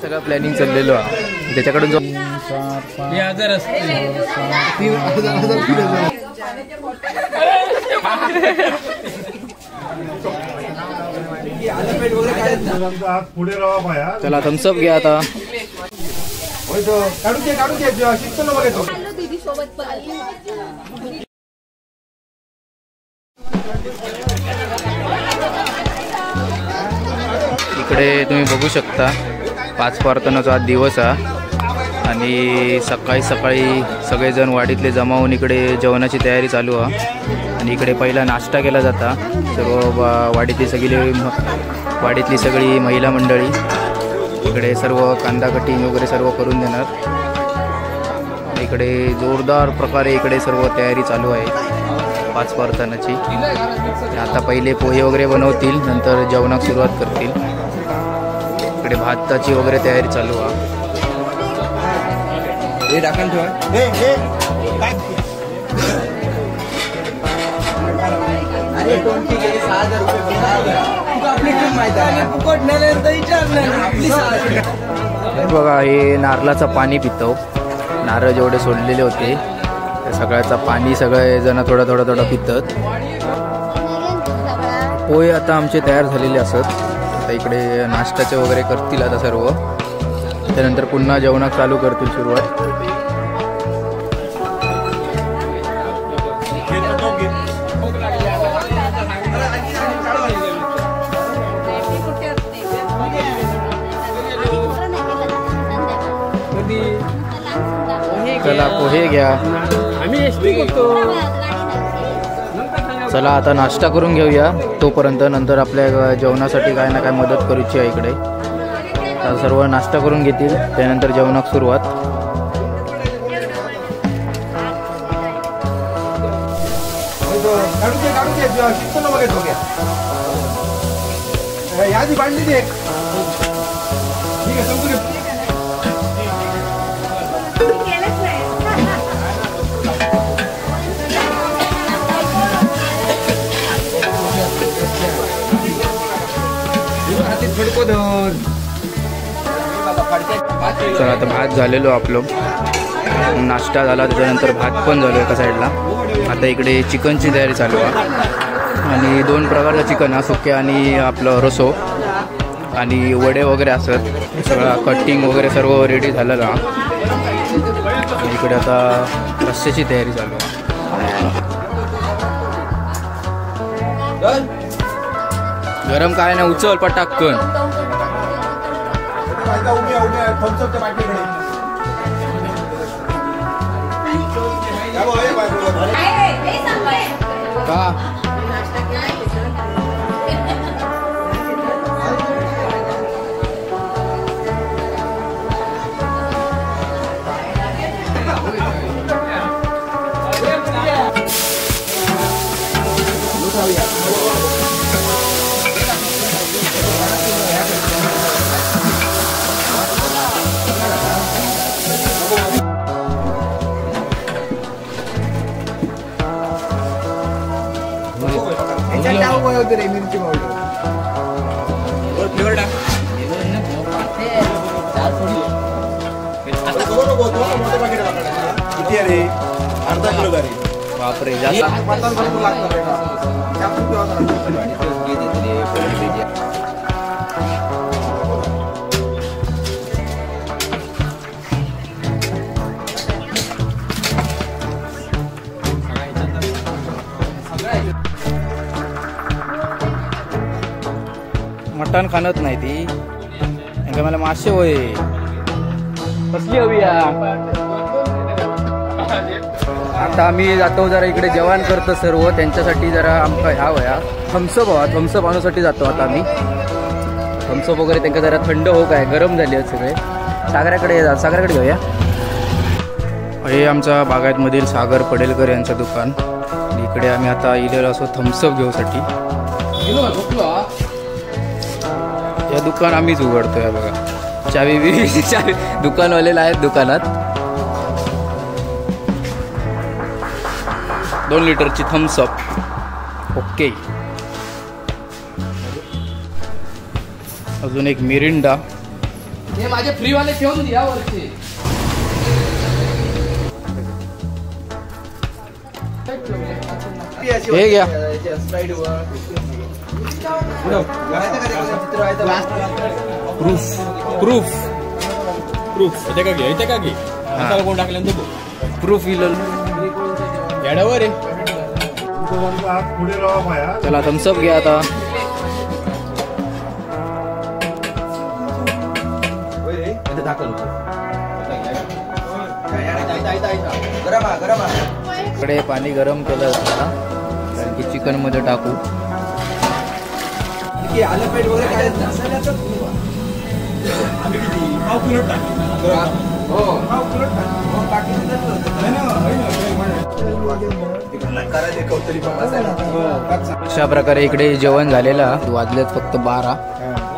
सगळं प्लॅनिंग चाललेलो आहे त्याच्याकडून जो चला थम्सअप घ्या आता. इकडे तुम्ही बघू शकता 5 प्रार्थनाचा आज दिवस आहे आणि सकाळी सकाळी सगळेजण वाडीतले जमावून इकडे जेवणाची तयारी चालू आहे. आणि इकडे पहिला नाश्ता केला जाता सर्व वाडीतली सगळी महिला मंडळी इकडे सर्व कांदा कटिंग वगैरे सर्व करून देणार. इकडे जोरदार प्रकारे इकडे सर्व तयारी चालू आहे 5 प्रार्थनाची. आता पहिले पोहे वगैरे बनवतील, नंतर जेवणाक सुरुवात करतील. इकडे भाताची वगैरे तयारी चालू आहे. बघा हे नारळाचं पाणी पितो. नारळ जेवढे सोडलेले होते त्या सगळ्याचं पाणी सगळे जण थोडं थोडं थोडं पितात. पोहे आता आमचे तयार झालेले असत. आता इकडे नाश्त्याचे वगैरे करतील आता सर्व, त्यानंतर पुन्हा जेवणात चालू करतील सुरुवात. चला पोहे घ्या. चला आता नाश्ता करून घेऊया तोपर्यंत, नंतर आपल्या जेवणासाठी काय ना काय मदत करूची आहे इकडे. सर्व नाश्ता करून घेतील, त्यानंतर जेवणाक सुरुवात. चला आता भात झालेलो आपलं, नाश्ता झाला, त्याच्यानंतर भात पण झालो एका साईडला. आता इकडे चिकनची तयारी चालू आहे आणि 2 प्रकारचं चिकन हा, सुके आणि आपलं रसो आणि वडे वगैरे असत. सगळं कटिंग वगैरे सर्व रेडी झालेलं. आणि इकडे आता रस्स्याची तयारी चालू आहे. गरम काय नाही, उचल पटाकन. का मिरची पावडर फ्लेवर टाक. किती रे? अर्धा किलो गाडी. बापरे जास्त मटण खाणत नाही ती, मला मासे होय. कसली हवी? आता आम्ही जातो जरा इकडे जेवण करतो सर्व, त्यांच्यासाठी जरा आमका ह्या वया थम्सअप हवा, थम्सअप आणूसाठी जातो आता आम्ही. थम्सअप वगैरे त्यांना जरा थंड हो काय गरम झाले आहेत सगळे. सागराकडे सागराकडे घेऊया. हे आमचा बागायतमधील सागर पडेलकर यांचं दुकान. इकडे आम्ही आता इलेलो असो थम्सअप घेऊसाठी. या दुकान आम्हीच उघडतोय बघा. चावी बी चावी दुकानवालेला आहेत दुकानात. 2 लिटरची थम्सअप. ओके, अजून एक मिरिंडा. हे माझे फ्रीवाले ठेवून द्या वरचे. हे घ्या. प्रूफ प्रूफ प्रूफ इथे का घे, इथे का घे, मसाला कोण टाकला तो प्रूफ इल येड्यावर आहे. चला थम्सअप घ्या आता. इकडे पाणी गरम केलं जातं कारण की चिकन मध्ये टाकू. अशा प्रकारे इकडे जेवण झालेलं. वाजलेत फक्त 12.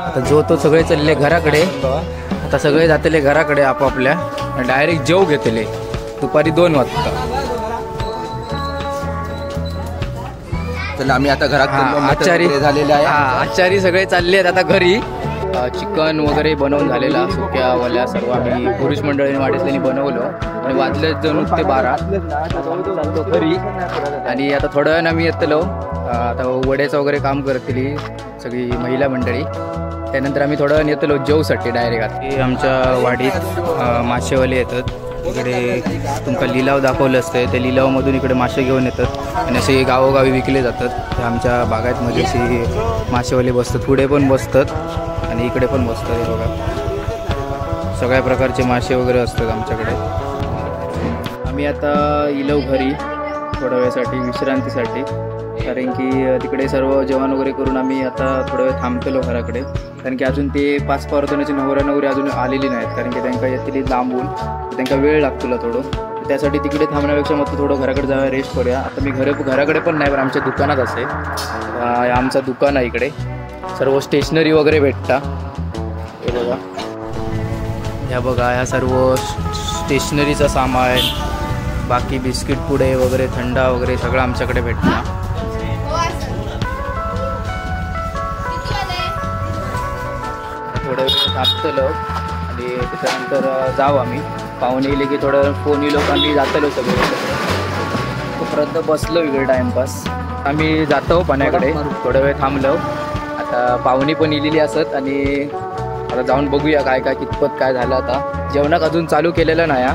आता जो तो सगळे चालले घराकडे. आता सगळे जातले घराकडे आपापल्या, डायरेक्ट जेव घेतले. दुपारी 2 वाजता. तर आम्ही आता घरात आचारी झालेले आहे. आचारी सगळे चालले आहेत आता घरी. चिकन वगैरे बनवून झालेला, सुक्या वाल्या सर्व आम्ही पुरुष मंडळीने वाटेसल्याने बनवलं. आणि वाजले जणू ते 12. चालतो घरी. आणि आता थोड्या वेळानं आम्ही येतलो. आता वड्याचं वगैरे काम करतली सगळी महिला मंडळी. त्यानंतर आम्ही थोडं वेळानं येतलो जेवसाठी डायरेक्ट. आता आमच्या वाडीत मासेवाले येतात. इकडे तुमका लिलाव दाखवलं असतं, त्या लिलावामधून इकडे मासे घेऊन येतात आणि असे गावोगावी विकले जातात. आमच्या बागायतमध्ये असे मासेवाले बसतात, पुढे पण बसतात आणि इकडे पण बसतात. हे बघा, सगळ्या प्रकारचे मासे वगैरे असतात आमच्याकडे. आम्ही आता इलो घरी थोड्या वेळासाठी विश्रांतीसाठी, कारण की तिकडे सर्व जेवण वगैरे करून आम्ही आता थोडा वेळ थांबतलो घराकडे. कारण की अजून ते 5 पावतण्याचे नवरा नवरी अजून आलेली नाहीत, कारण की त्यांना येतली लांबून, त्यांना वेळ लागतो थोडं. त्यासाठी तिकडे थांबण्यापेक्षा मग थोडं घराकडे जाऊया, रेस्ट करूया. आता मी घराकडे पण नाही, पण आमच्या दुकानात असे. आमचं दुकान आहे इकडे, सर्व स्टेशनरी वगैरे भेटता. हे बघा, ह्या बघा, ह्या सर्व स्टेशनरीचं सामान, बाकी बिस्किट पुडे वगैरे, थंडा वगैरे सगळं आमच्याकडे भेटणार. थोडं वेळ थांबतलो आणि त्याच्यानंतर जाऊ आम्ही. पाहुणे येले की थोडं फोन येलो आम्ही जातलो सगळे. तोपर्यंत बसलो इकडे टाइमपास. आम्ही जातो पाण्याकडे, थोडा वेळ थांबलो. आता पाहुणे पण इलेली असत आणि आता जाऊन बघूया काय काय कितपत काय झालं. आता जेवणाक अजून चालू केलेलं नाही.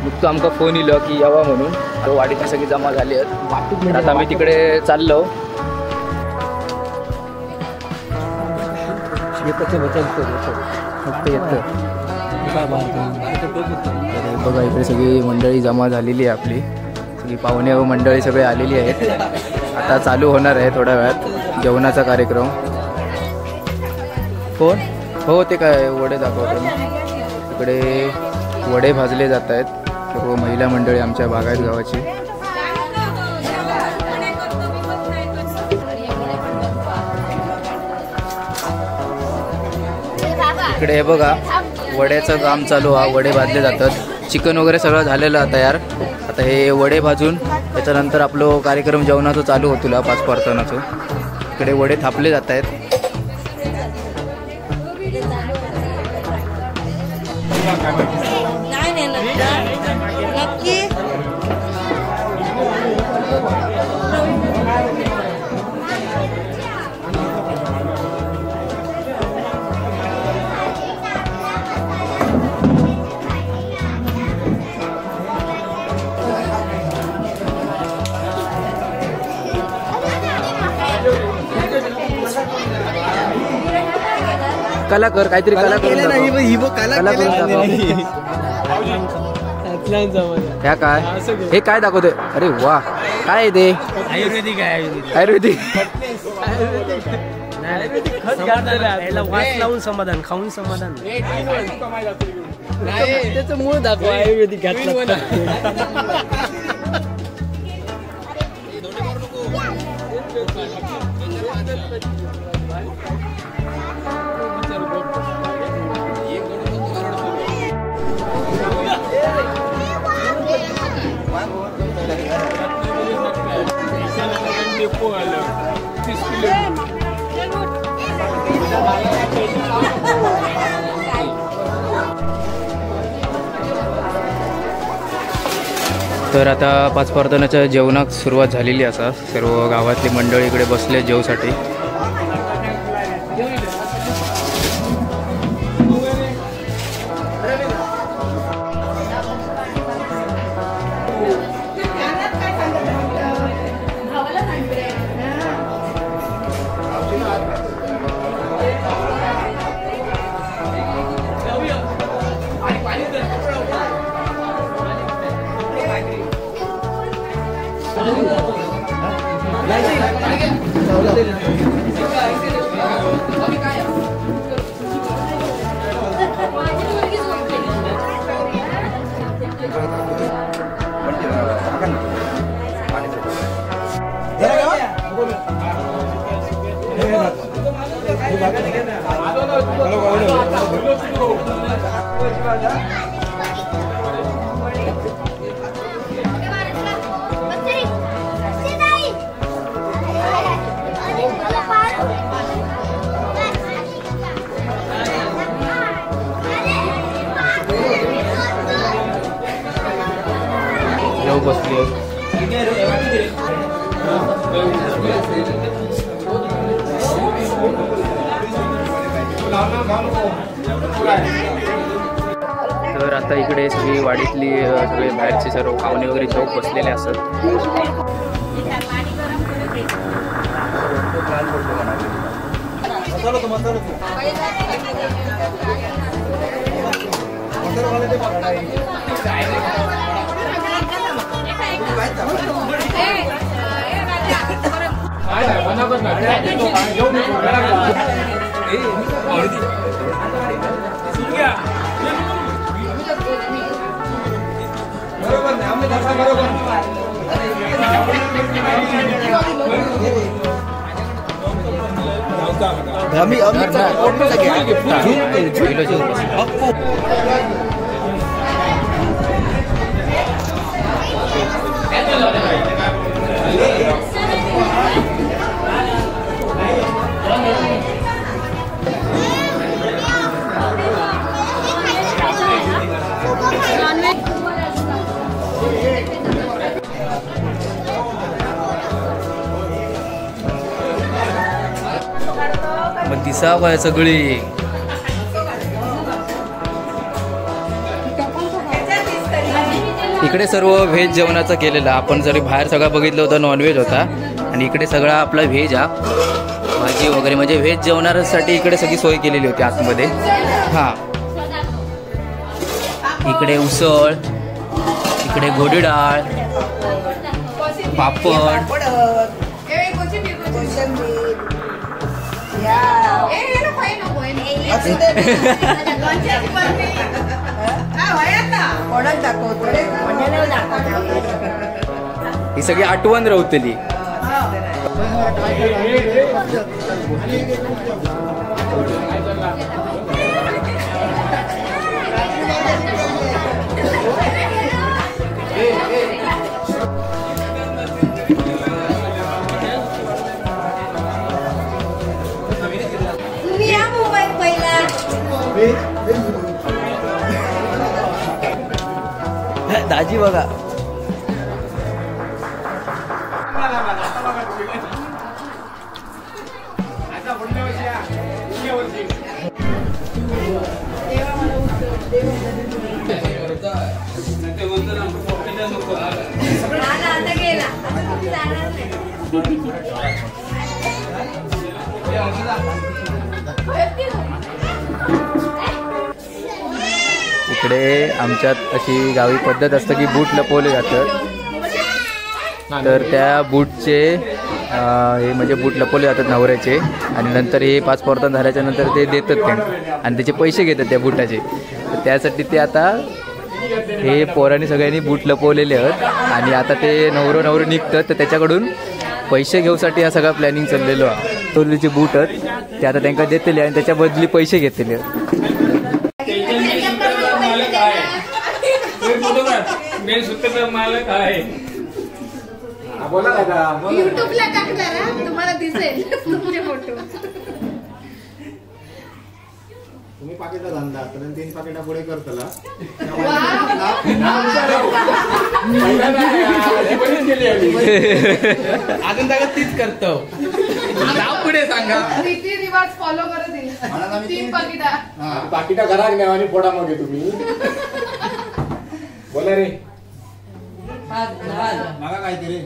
नुकतं आमका फोन इलो की यावा म्हणून. वाडीतली सगळी जमा झाली आहेत. आता आम्ही तिकडे चाललो. फक्त येतं बघा, इकडे सगळी मंडळी जमा झालेली आहे. आपली सगळी पाहुणे व मंडळी सगळे आलेली आहेत. आता चालू होणार आहे थोड्या वेळात जेवणाचा कार्यक्रम. कोण हो ते काय वडे दाखवतो. इकडे वडे भाजले जात आहेत सर्व महिला मंडळी आमच्या बागायत गावाची. इकडे हे बघा, वड्याचं काम चालू हा. वडे भाजले जातात, चिकन वगैरे सगळं झालेलं तयार. आता हे वडे भाजून त्याच्यानंतर आपलं कार्यक्रम जेवणाचं चालू होतो 5 परतनाचं. इकडे वडे थापले जात आहेत. कला कर काहीतरी, कला करून दाखव. ह्या काय, हे काय दाखवतोय? अरे वा, काय आहे ते? आयुर्वेदिक आहे. आयुर्वेदिक वास लावून समाधान, खाऊन समाधान. त्याचं मूळ दाखव. आयुर्वेदिक घातलं. तर आता पाच परतनाच्या जेवणाक सुरुवात झालेली असा. सर्व गावातली मंडळी इकडे बसले जेवसाठी. बसली. तर आता इकडे सगळी वाडीतली सगळे बाहेरचे सर्व पाहुणे वगैरे चौक बसलेले असत. मग दिसाव काय सगळी. इकडे सर्व व्हेज जेवणाचं केलेलं. आपण जरी बाहेर सगळं बघितलं होतं नॉनव्हेज होता आणि इकडे सगळा आपला व्हेज हा भाजी वगैरे म्हणजे व्हेज जेवणासाठी इकडे सगळी सोय केलेली होती आतमध्ये. हां, इकडे उसळ, इकडे गोडी डाळ, पापड, ही सगळी आठवण रवतली. दाजी बघा. इकडे आमच्यात अशी गावी पद्धत असतं की बूट लपवले जातात. तर त्या बूटचे हे म्हणजे बूट लपवले जातात नवऱ्याचे आणि नंतर हे पाच पोरतान झाल्याच्या नंतर ते देतात त्यांना आणि त्याचे पैसे घेतात त्या बुटाचे. तर त्यासाठी ते आता हे पोरांनी सगळ्यांनी बूट लपवलेले आहेत आणि आता ते नवरं नवरं निघतात तर त्याच्याकडून पैसे घेऊसाठी हा सगळा प्लॅनिंग चाललेलो आहे. तोलीचे बूट आहेत ते आता त्यांना देतले आणि त्याच्या बदली पैसे घेतले. मालक आहे. युट्यूबला टाकणार तुम्हाला दिसेल तुमचे फोटो. तुम्ही पाकिटा धंदा तर 3 पाकिटा पुढे करतला. अजून जागा तीच करतो. पुढे सांगा रीती रिवाज फॉलो करत येईल. 3 पाकिटा पाकिटा घरात न्या आणि फोडा मग तुम्ही. बोला रे मला काहीतरी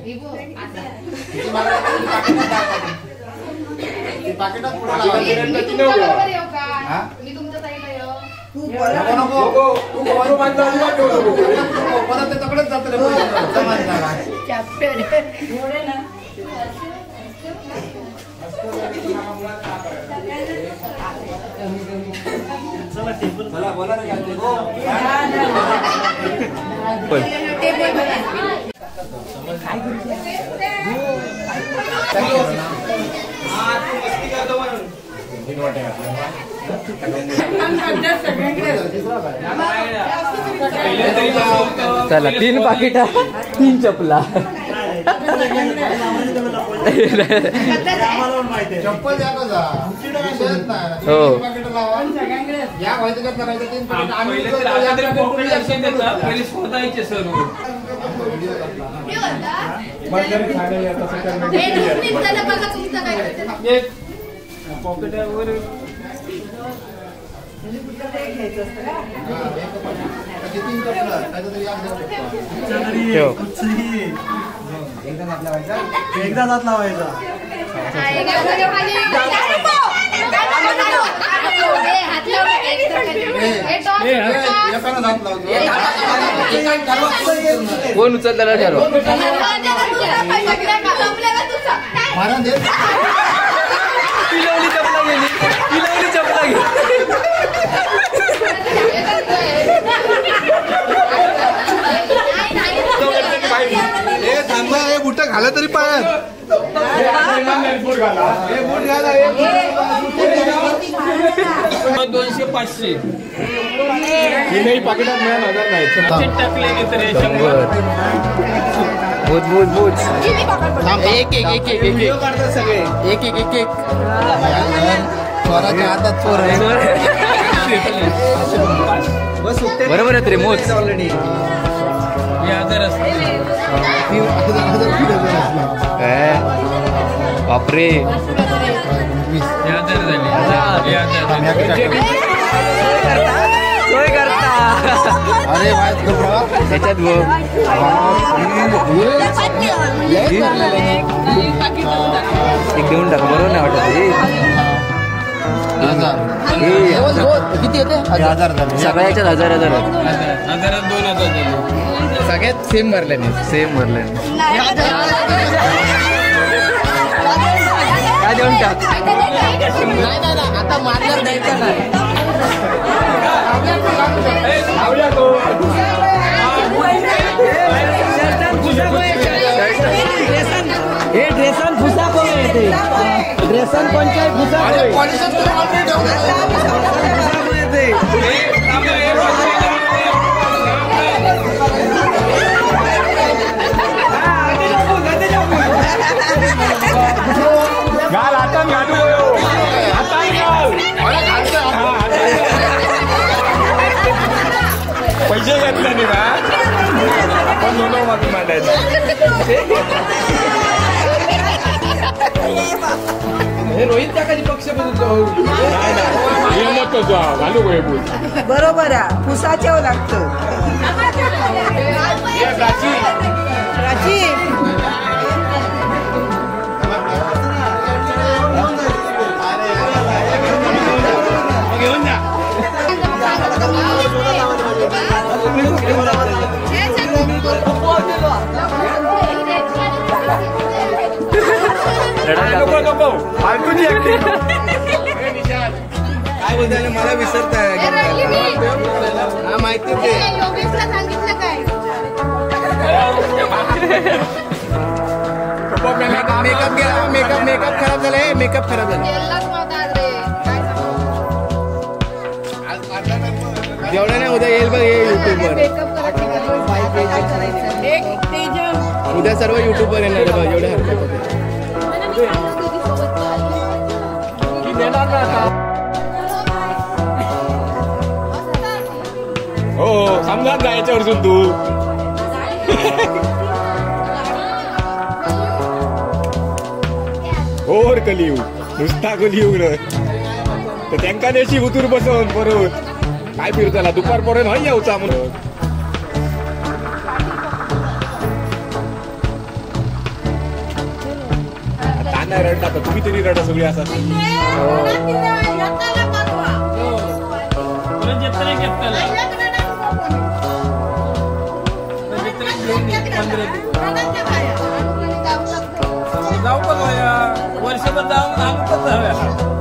चला 3 पाकिटा 3 चपला. चप्पल हो एकदा हात लावायचा. कोण उचलला ठरव. पिलवली चपला गेली, पिलवली चपला गेली. थांबा, हे बुट घाला तरी पायात. हे बूट घाला. 200 500 तीनही पाकिटात मिळणार नाही. टाकले बुज बुज बुज. एक एक एक एक एक सगळे एक एक एक एक. चोराच्या हातात चोर. बरोबर आहे रे मोज. बापरे सोय करता. अरे त्याच्यात एक देऊन टाक. बरोबर नाही वाटत. किती येते? सगळ्याच्यात 1000 1000 2000 2000 सगळ्यात सेम भरले नाही. सेम भरले नाही. काय देऊन टाक. नाही नाही आता मारल्यावर द्यायचं नाही. हे ड्रेसन फुसा कोण येते? ड्रेसन कोणच्या फुसा येते? घाल हातान घालू हातान घाल. पैसे घेतले नाही बा आपण दोन माफी मांडायचं. रोहित काकाची पक्ष बदलतो. घालू बरोबर आहे. फुसाच्याव लागतं. प्राची प्राची नको नको फालतूची ऍक्टिंग. काय बोलताय मला विसरताय. हा माहिती ते योगेशला सांगितलं काय? मेकअप गेला. मेकअप मेकअप खराब झालाय. मेकअप खराब झाला. एवढं नाही, उद्या येईल बघ हे युट्यूबवर. उद्या सर्व युट्यूबवर येणार बघ, एवढे हरकत होते. हो समजा जायच्यावर तू. होर कलियुग, नुसता कलियुग न तर त्यांका देशी उतूर बसवून बरोबर काय फिरताला दुपारपर्यंत हय येऊचा म्हणून. नाही रडला तर तुम्ही तरी रडा सगळी असा. जाऊ पण वर्षभर जाऊन आमचं जाऊया.